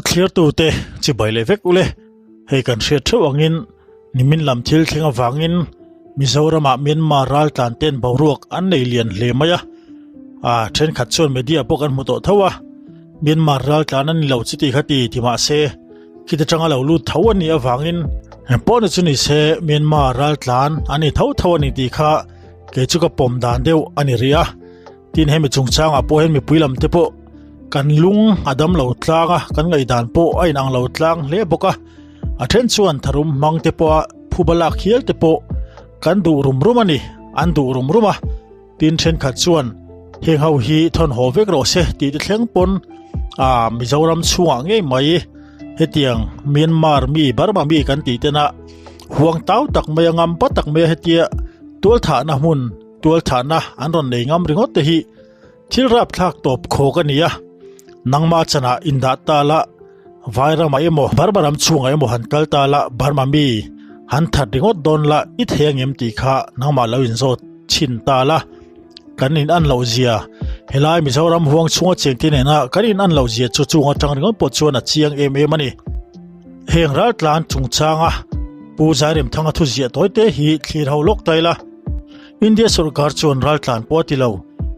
Thliartute chibai leh vek ule, hei kan hriat theuh angin nimin lam thil thleng avangin Mizoramah Myanmar raltlan ten boruak an nei lian hle mai a, ah thenkhat chuan media pawh kan hmu tawh tho a, Myanmar raltlan a ni lo chuti kha ti ti mahse khiti tanga lo lut tho a nih avangin engpawh ni chu ni se Myanmar raltlan a ni tho tho a ni tih kha kei chu ka pawm dan deuh a ni rih a. Tin hemi chungchangah pawh hian mipui lam te pawh kan lung a dam lo tlang a, kan ngaihdan pawh a inang lo tlang hle bawk a. A then chuan tharum hmang te pawha phuba lak hial te pawh kan duh rum rum a ni, an duh rum rum a. Tin thenkhat chuan heng ho hi thawn haw vek rawh se tih te thleng pawn ah Mizoram chhungah ngei mai hetiang Myanmar mi Burma mi kan tih tena huang tau tak mai a ngam pa tak mai a hetia tualthahna hmun Tualthahna an rawn nei ngam ringawt te hi thil rapthlak tawp khawk a ni a, nangma chanah indah ta la, Vairamah emaw Burma ram chhungah emaw han kal ta la, Burma mi han that ringawt dawn la i thei angem tih kha nangmah lo inzawt chhin ta la, kan in an loh zia helai Mizoram huang chhunga chengte nena kan in an loh zia chu chung atang ringawt pawh chuan a chiang em em a ni. Heng raltlan chungchanga Pu Zairemthanga thuziah tawite hi thlir ho lawk ta ila. India sorkar chuan raltlan pawh a ti lo,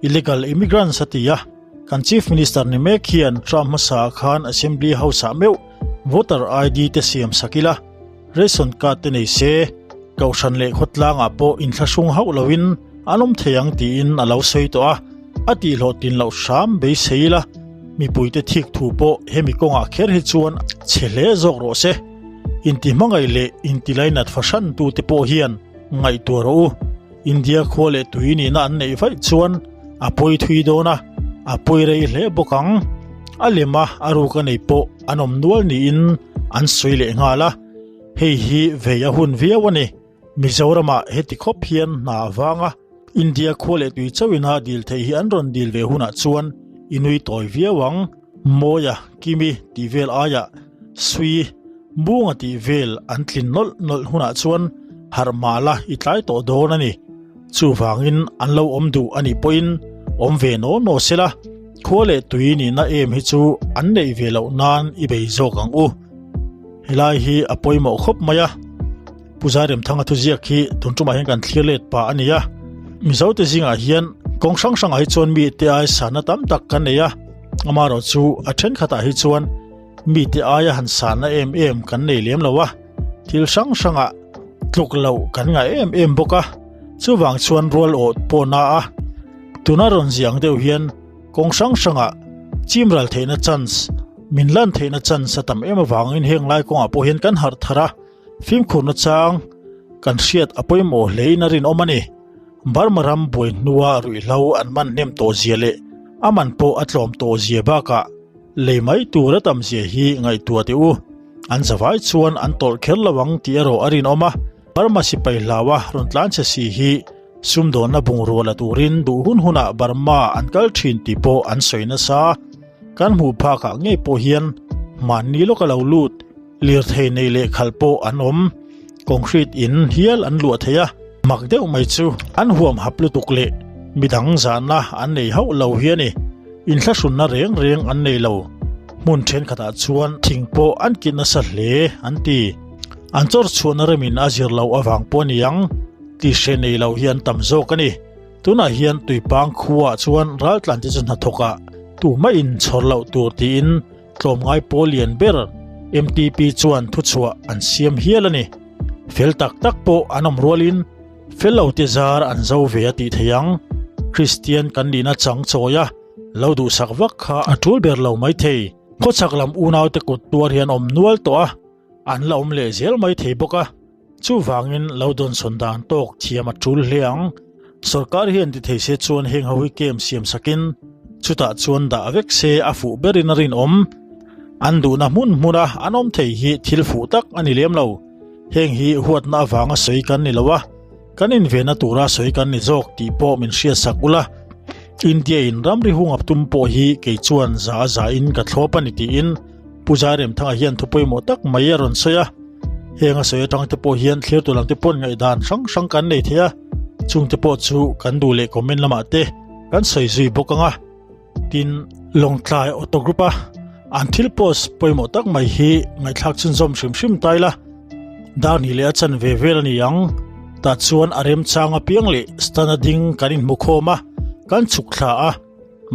illegal immigrants a ti a. Kan Chief Minister ni mek hian term hmasa ah khan Assembly House ah meuh voter ID te siam sak ila, ration card te nei se, kohhran leh khawtlang ah pawh inthlahrung hauh loin an awm thei ang tiin a lo sawi tawh a, a tihhlawhtlin loh hram beisei ila, mipuite thik thu pawh hemi kawngah kher hi chuan chhe hle zawk rawh se. Intihmangaih leh intilainat fahran tute pawh hian Ngaihtuah rawh u, India khua leh tui nihna an neih vaih chuan a pawi thui dawn a, a pawi rei hle bawk ang. A lem a, a ruk a nei pawh an awm nual niin an sawi leh nghal a, hei hi vei a hun viau a ni. Mizoramah heti khawp hian hna a vang a, India khua leh tui chauhin a dil theih hi an rawn dil ve hunah chuan i nui tawi viau ang. Mawia, Kimi tih vel aiah Sui, Bunga tih vel an tlin nawlh nawlh hunah chuan harh mah la i tlai tawh dawn a ni. Chuvangin an lo awm duh a nih pawhin awm ve naw naw se la, khua leh tui nihna em hi chu an neih ve loh nan i bei zawk ang u. Helai hi a pawimawh khawp mai a, Pu Zairemthanga thuziak hi tun tumah hian kan thlir let pah a ni a. Mizote zingah hian kawng hrang hrangah hi chuan mite ai sanna tam tak kan nei a, amaherawhchu a thenkhatah hi chuan Mite aia han sanna em em kan nei lem lo a, thil hrang hrangah tluk loh kan ngah em em bawk a, chuvang chuan rual awh pawh na a, tuna rawn ziang deuh hian kawng hrang hrangah chim ral theihna chance, min lan theihna chance a tam em avangin heng lai kawngah pawh hian kan harh thar a, fimkhurna chang kan hriat a pawimawh hlein a rinawm a ni. Burma ram buai hnua ruihhlo an man hnem tawh zia leh a man pawh a tlawm tawh zia bakah lei mai tur a tam zia hi ngaihtuah teh u. An zavai chuan an tawlh kher lo ang tih erawh a rinawm a, Burma sipai hlaua rawn tlan che si hi sumdawnna bungrua la turin duh hun hunah Burma an kal thin tih pawh an sawi nasa. Kan hmuh phakah ngei pawh hian mahni lawka lo lut Lirthei nei leh khalh pawh an awm, concrete in hial an luah thei a, mak deuh mai chu an huam hap lutuk leh midang zahna an nei hauh lo hi a ni. Inthlahrunna reng reng an nei lo. Hmun thenkhatah chuan thing pawh an kih nasa hle an ti. An chawr chhuahna remin a zir loh avang pawh a ni ang, tihhreh nei lo hi an tam zawk a ni. Tunah hian Tuipang khuaah chuan raltlante chu hnathawkah tumah inchhawr loh tur tiin Tlawmngai pawl lian ber MTP chuan thuchhuah an siam hial a ni. Fel tak tak pawh an awm rualin fel lo te zar an zo ve a tih theih ang. Kristian kan nihna chang chawi a, lo duhsak vak kha a tul ber lo maithei. Khawchhak lam unaute kut tuar hian awm nual tawh a, an la awm leh zel maithei bawk a. Chuvangin lo dawnsawn dan tawk thiam a tul hle ang. Sorkar hian ti thei se chuan heng ho hi camp siam sakin chutah chuan dah vek se a fuh berin a rinawm. An duhna hmun hmuna an awm thei hi thil fuh tak a ni lem lo. Heng hi huatna avanga sawi kan ni lo a, kan invenna tura sawi kan ni zawk tih pawh min hriatsak ula. India in ramri hungap tum pawh hi kei chuan za a za in ka thlawp a ni tiin Pu Zairemthanga hian thu pawimawh tak mai a rawn sawi a, heng a sawi atang te pawh hian thlir tur lam te paw'n ngaihdan hrang hrang kan nei thei a, chung te pawh chu kan duh leh comment lamah te kan sawi zui bawk ang a. Tin, Lawngtlai Auto Group a An thil post pawimawh tak mai hi ngaihthlak chhunzawm hrim hrim ta ila, dar hnih leh a chanve vel a ni ang. Tah chuan a remchang apiang leh stand a ding kan inhmu khawm a, kan chhuk thla a.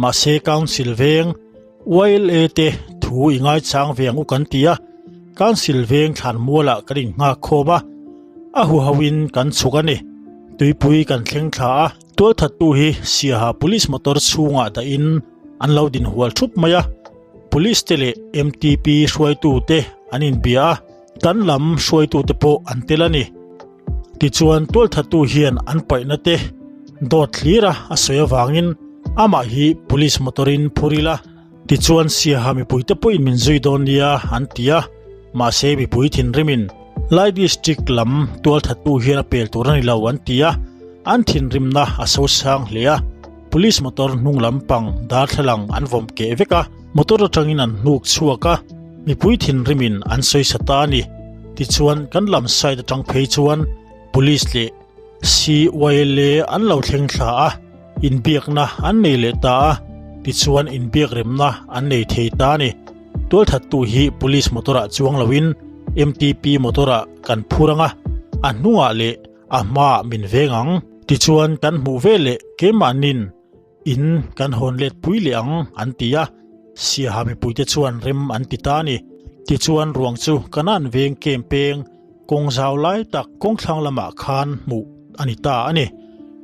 Mahse Council veng YLA te thu i ngaichang ve ang u kan ti a, Council veng thlan mualah kan innghak khawm a, a huhoin kan chhuk a ni. Tuipui kan thleng thla a, tualthattu hi Siaha Police motor chhungah dahin an lo din hual thup mai a, Police te leh MTP hruaitu te an inbia a, tan lam hruaitu te pawh an tel a ni. Tichuan tualthattu hian an paihna te dawt thlir a a sawi avangin amah hi police motor in phur ila, tichuan Siaha mipuite pawhin min zui dawn nia an ti a, mahse mipui thinrimin Lai district lam tualthattu hian a pel tur a ni lo an ti a, an thinrimna a sosang hle a, police motor hnung lampang darthlalang an vawm keh vek a, motor atangin an hnuk chhuak a, mipui thinrimin an sawisa ta a ni. Tichuan kan lam side atang phei chuan police leh CYLA an lo thleng thla a, inbiakna an nei leh ta a, tichuan inbiakremna an nei thei ta a ni. Tualthattu hi police motor ah chuang loin MTP motor ah kan phur ang a, a hnungah leh a hmaah min veng ang. Tichuan kan hmuh veleh keimahnin In kan hawn let pui leh ang an ti a, Siaha mipuite chuan rem an ti ta a ni. Tichuan ruang chu Kanan veng kem peng kawng zau lai tak kawngthlang lamah khan hmuh a ni ta a ni.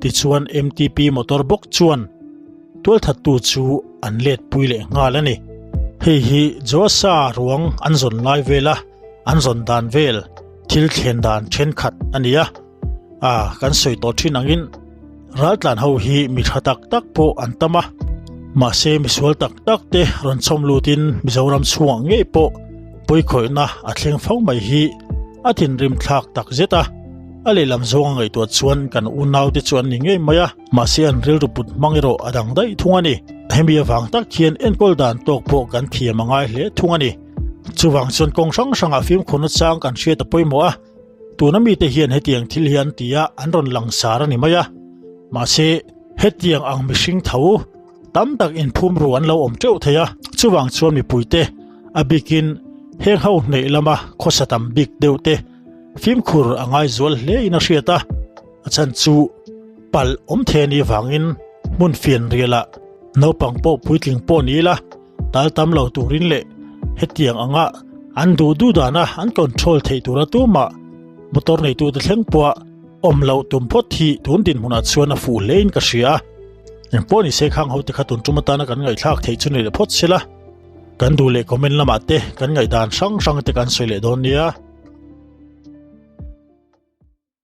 Tichuan MTP motor bawk chuan tualthattu chu an let pui leh nghal a ni. Hei hi Joasa ruang an zawn lai vela an zawn dan vel thil thlen dan thenkhat a ni a. A, kan sawi tawh thin angin raltlan ho hi mi tha tak tak pawh an tam a, mahse misual tak tak te rawn chhawm lutin Mizoram chhungah ngei pawh pawikhawihna a thleng fo mai hi a thinrim thlak tak zet a, a lehlam zawnga ngaihtuah chuan kan unaute chu an ni ngei mai a, mahse an rilru put hmang erawh a dang daih thung a ni. Hemi avang tak hian enkawl dan tawk pawh kan thiam a ngai hle thung a ni. Chuvang chuan kawng hrang hrangah fimkhurna chang kan hriat a pawimawh a. Tuna mite hian hetiang thil hi an ti a, an rawn langsar a ni mai a. Mahse, hetiang ang mihring tho tam tak inphum ru an lo awm teuh thei a. Chuvang chuan mipuite, a bikin heng ho hneih lama khawsa tam bik deuh te fimkhur a ngai zual hle in a hriat a. A chhan chu palh awm thei a nih vangin hmun fianrialah naupang pawh puitling pawh ni ila, Tal tam lo turin leh hetiang anga an duh duh dana an control theih tura tumah motor neitute thleng pawha awm loh tum phawt hi tun dinhmunah chuan a fuh hlein ka hria a. Engpawh ni se khang hote kha tun tum atana kan ngaihthlak theih chu ni leh phawt sela, kan duh leh comment lamah te kan ngaihdan hrang hrang te kan sawi leh dawn nia.